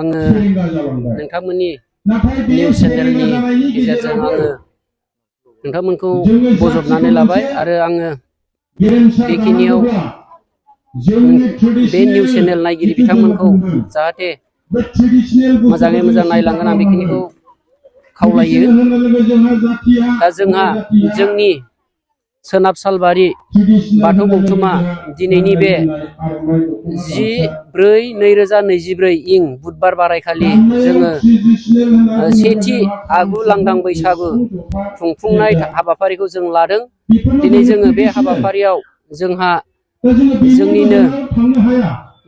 आङो नोंथांमोननि निउस चेनेलनि गेजेरजों आङो नोंथांमोनखौ बजबनानै लाबाय आरो आङो बेखिनियाव बे निउस चेनेल नायगिरि बिथांमोनखौ जाहाथे मोजाङै मोजां नायलांगोन आं बेखिनिखौ खावलायो। दा जोंहा जोंनि सोनाब सालबारि बाथौ गौथुमा दिनैनि बे 10/4/2024 इं बुधबार बारायखालि जोङो सेथि आगु लांदां बैसागु खुंफुंनाय हाबाफारिखौ जों लादों। दिनै जोङो बे हाबाफारियाव जोंहा जोंनिनो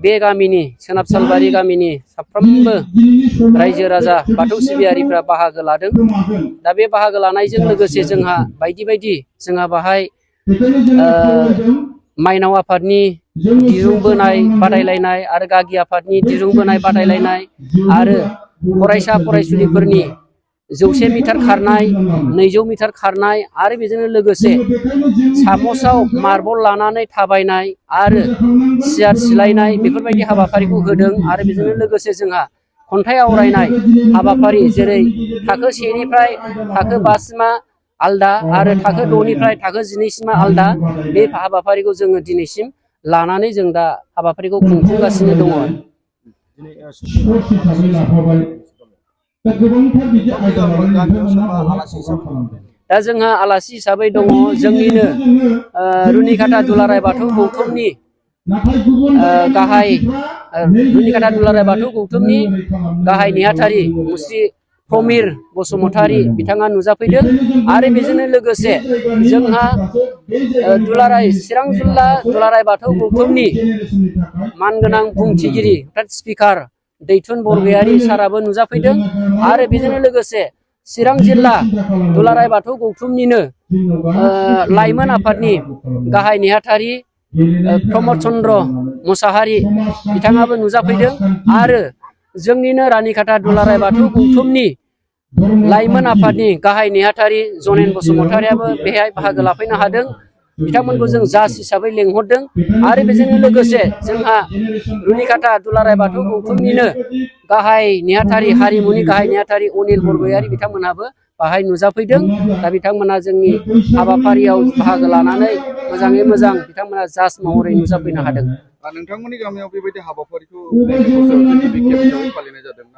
बे गामिनि सोनाब सालबारि गामिनि साफ्रोमबो रायजो राजा बाथौ सिबियारिफ्रा बाहागो लादों। दा बे बाहागो लानायजों लोगोसे जोंहा बायदि जोंहा बाहाय माइनाव आफादनि दिरुं बोनाय बादायलायनाय आरो गागि आफादनि दिरुं बोनाय बादायलायनाय आरो फरायसा फरायसुलिफोरनि 100 मिटार खारनाय 200 मिटार खारनाय आरो बेजोंनो लोगोसे सामसआव मार्बल लानानै थाबायनाय आरो सियार सिलायनाय बेफोरबायदि हाबाफारिखौ होदों। आरो बेजोंनो लोगोसे जोंहा खन्थाइ आवरायनाय हाबाफारि जेरै थाखो 1निफ्राय थाखो 5 सिमा आलदा आरो थाखो 6निफ्राय थाखो 12 सिमा आलदा बे हाबाफारिखौ जोङो दिनैसिम लानानै जों दा हाबाफारिखौ खुंफुंगासिनो दङ। दा जोंहा आलासि हिसाबै दङ जोंनिनो रुनिकाटा दुलाराय बाथौ गौथुमनि गाहाय रुनिकाटा दुलाराय बाथौ गौथुमनि गाहाय नेहाथारि मुस्रि प्रमिर बसुमतारी बिथाङा नुजाफैदों। आरो बेजोंनो लोगोसे जोंहा दुलाराय चिरां जिल्ला दुलाराय बाथौ गौथुमनि मानगोनां बुंथिगिरि स्पिकार दैथुन बरगयारी साराबो नुजाफैदों। आरो बेजोंनो लोगोसे चिरां जिल्ला दुलाराय बाथौ गौथुमनिनो लाइमोन आफादनि गाहाय नेहाथारि प्रमद चन्द्र मुसाहारि बिथाङाबो नुजाफैदों। आरो जोंनिनो रानिकाटा दुलाराय बाथौ गौथुमनि लाइमोन आफादनि गाहाय नेहाथारि जनेन बसुमतारियाबो बेहाय बाहागो लाफैनो हादों। बिथांमोनखौ जों जाज हिसाबै लेंहरदों। आरो बेजोंनो लोगोसे जोंहा रुनिकाटा दुलाराय बाथौ गौथुमनिनो गाहाय नेहाथारि हारिमुनि गाहाय नेहाथारि अनिल बरगयारी बिथांमोनहाबो बाहाय नुजाफैदों। दा बिथांमोना जोंनि हाबाफारियाव बाहागो लानानै मोजाङै मोजां बिथांमोना जाज महरै नुजाफैनो हादों। नोंथांमोननि गामियाव बेबायदि हाबाफारिखौ गिबि खेब हिसाबै फालिनाय जादोंना?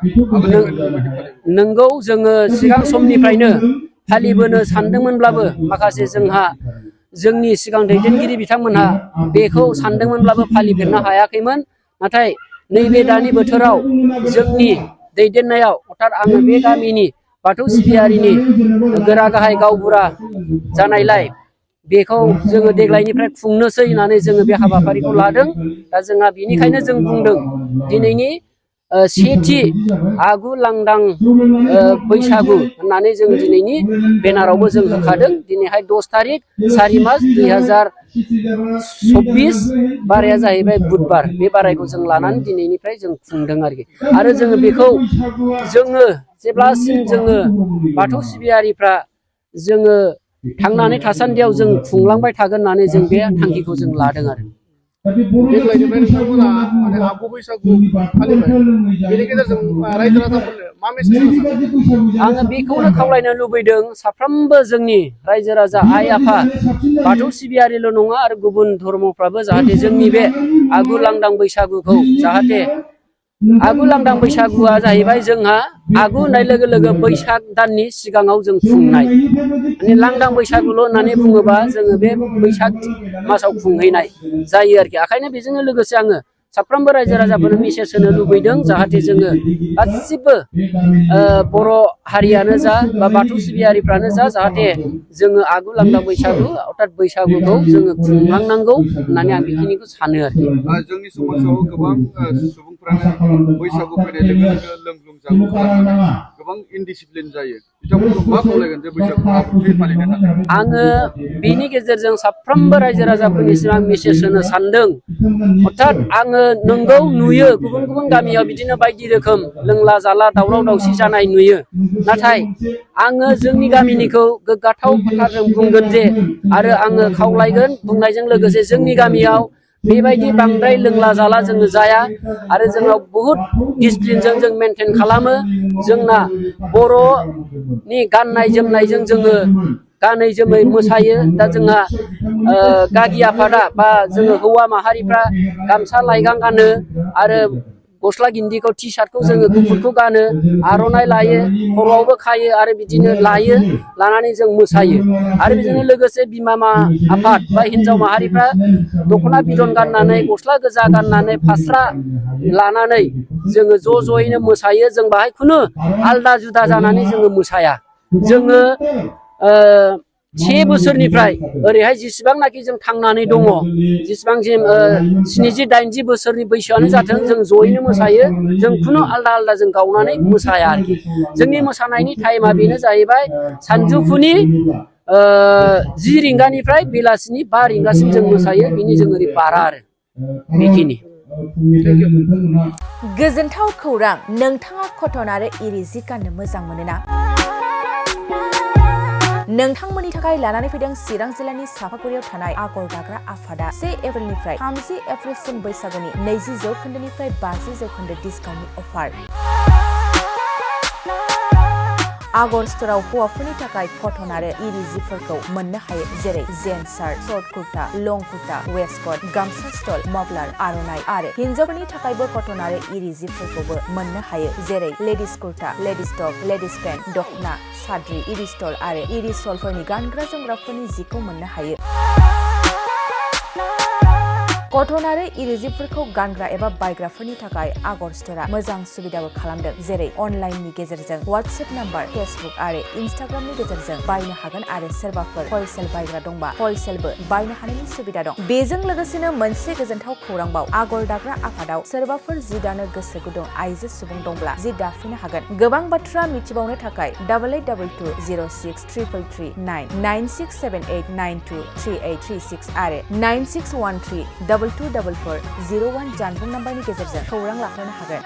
नंगौ, जोङो सिगां समनिफ्रायनो फालिबोनो सानदोंमोनब्लाबो माखासे जोंहा जोंनि सिगां दैदेनगिरि बिथांमोनहा बेखौ सानदोंमोनब्लाबो फालिफेरनो हायाखैमोन। नाथाय नैबे दानि बोथोराव जोंनि दैदेननायाव अर्थात आङो बे गामिनि बाथौ सिबियारिनि गोरा गाहाय गावबुरा जानायलाय बेखौ जोङो देग्लायनिफ्राय खुंनोसै होननानै जोङो बे हाबाफारिखौ लादों। दा जोंहा बेनिखायनो जों बुंदों दिनैनि सेथि आगु लांदां बैसागु होननानै जों दिनैनि बेनारावबो जों होखादों। दिनैहाय 10 तारिख 4 मार्च 2024 बाराया जाहैबाय बुधबार। बे बारायखौ जों लानानै दिनैनिफ्राय जों खुंदों आरोखि। आरो जोङो बेखौ जोङो जेब्लासिम जोङो बाथौ सिबियारिफ्रा जोङो थांनानै थासान्दियाव जों खुंलांबाय थागोन होननानै जों बे थांखिखौ जों लादों आरो। देग्लायनिफ्राय नोंथांमोना माने आगु बैसागु फालिबाय, बेनि गेजेरजों रायजो राजाफोरनो मा मेसेज होनो सानो? आङो बेखौनो खावलायनो लुबैदों साफ्रोमबो जोंनि रायजो राजा आइ आफा बाथौ सिबियारिल' नङा आरो गुबुन धर्मफ्राबो जाहाथे जोंनि बे आगु लांदां बैसागुखौ जाहाथे आगु लांदां बैसागुआ जाहैबाय जोंहा आगु होननाय लोगो लोगो बैसाग दाननि सिगाङाव जों खुंनाय माने लांदां बैसागुल' होननानै बुङोबा जोङो बे बैसाग मासाव खुंहैनाय जायो आरोखि। ओंखायनो बेजोंनो लोगोसे आङो साफ्रोमबो रायजो राजाफोरनो मेसेज होनो लुबैदों जाहाथे जोङो गासिबो बर' हारियानो जा बा बाथौ सिबियारिफ्रानो जा जाहाथे जोङो आगु लांदां बैसागु अर्थात बैसागुखौ जोङो खुंलांनांगौ होननानै आं बेखिनिखौ सानो आरोखि। जोंनि समाजाव गोबां सुबुंफ्रानो बैसागु फैनाय लोगो लोगो लोंग्लुं जाग्लुं खालामनानै गोबां इनडिसिप्लिन जायो। बिथांमोनखौ मा खावलायगोन जे बैसागुखौ आब्रुथियै फालिनो थाखाय? आङो बेनि गेजेरजों साफ्रोमबो रायजो राजाफोरनिसिम आं मेसेज होनो सानदों। अर्थात आङो नंगौ नुयो गुबुन गुबुन गामियाव बिदिनो बायदि रोखोम लोंला जाला दावराव दावसि जानाय नुयो। नाथाय आङो जोंनि गामिनिखौ गोग्गाथाव खोथाजों बुंगोन जे आरो आङो खावलायगोन बुंनायजों लोगोसे जोंनि गामियाव बेबायदि बांद्राय लोंला जाला जोङो जाया आरो जोंनाव बुहुद डिसिप्लिनजों जों मेनटेन खालामो जोंना बर'नि गाननाय जोमनायजों जोङो गानै जोमै मोसायो दा जोंहा गागि आफादा बा जोङो हौवा माहारिफ्रा गामसा लाइगां गानो आरो गस्ला गिन्दिखौ टि सार्टखौ जोङो गुफुरखौ गानो आर'नाइ लायो खर'आवबो खायो आरो बिदिनो लायो लानानै जों मोसायो आरो बिदिनो लोगोसे बिमा आफाद बा हिन्जाव माहारिफ्रा दख'ना बिदन गाननानै गस्ला गोजा गाननानै फास्रा लानानै जोङो ज' ज'यैनो मोसायो जों बाहाय खुनु आलदा जुदा जानानै जोङो मोसाया जोङो 6 बोसोरनिफ्राय ओरैहाय जेसेबांनाखि जों थांनानै दङ जेसेबांसिम 70-80 बोसोरनि बैसोआनो जाथों जों ज'यैनो मोसायो जों खुनु आलदा आलदा जों गावनानै मोसाया आरोखि जोंनि मोसानायनि टाइमा बेनो जाहैबाय सानजौफुनि 10 रिंगानिफ्राय बेलासिनि 5 रिंगासिम जों मोसायो बिनि जों ओरै बारा आरो बेखिनि गोजोनथाव खौरां नोंथाङा कटन आरो इरि जि गाननो मोजां मोनोना नोंथांमोननि थाखाय लानानै फैदों चिरां जिल्लानि सापागुरियाव थानाय आगर दाग्रा आफादा 1 एप्रिलनिफ्राय 30 एप्रिलसिम बैसागुनि 20% 50% डिसकाउन्टनि अफार आगर स्ट'राव हौवाफोरनि थाखाय कटन आरो इरि जिफोरखौ मोननो हायो जेरै जेन्स शार्ट शर्ट कुर्ता लं कुर्ता वेस्टकट गामसा स्टल मफलार आर'नाइ आरो हिन्जावफोरनि थाखायबो कटन आरो इरि जिफोरखौबो मोननो हायो जेरै ladies kurta ladies top ladies pant दखना साद्रि इरि स्टल आरो इरि सलफोरनि गानग्रा जोमग्राफोरनि जिखौ मोननो हायो कटन आरो इरि जिफोरखौ गानग्रा एबा बायग्राफोरनि थाखाय आगर स्ट'रा मोजां सुबिदाबो खालामदों जेरै अनलाइननि गेजेरजों WhatsApp नाम्बार फेसबुक आरो इनस्टाग्रामनि गेजेरजों बायनो हागोन आरो सोरबाफोर हलसेल बायग्रा दंबा हलसेलबो बायनो हानायनि सुबिदा दं बेजों लोगोसेनो मोनसे गोजोनथाव खौरांबाव आगर दाग्रा आफादाव सोरबाफोर जि दानो गोसो गुदुं आइजो सुबुं दंब्ला जि दाफिननो हागोन गोबां बाथ्रा मिथिबावनो थाखाय 8822063339 9678923836 आरो 9613 224401 जानबुं नाम्बारनि गेजेरजों खौरां लाहरनो हागोन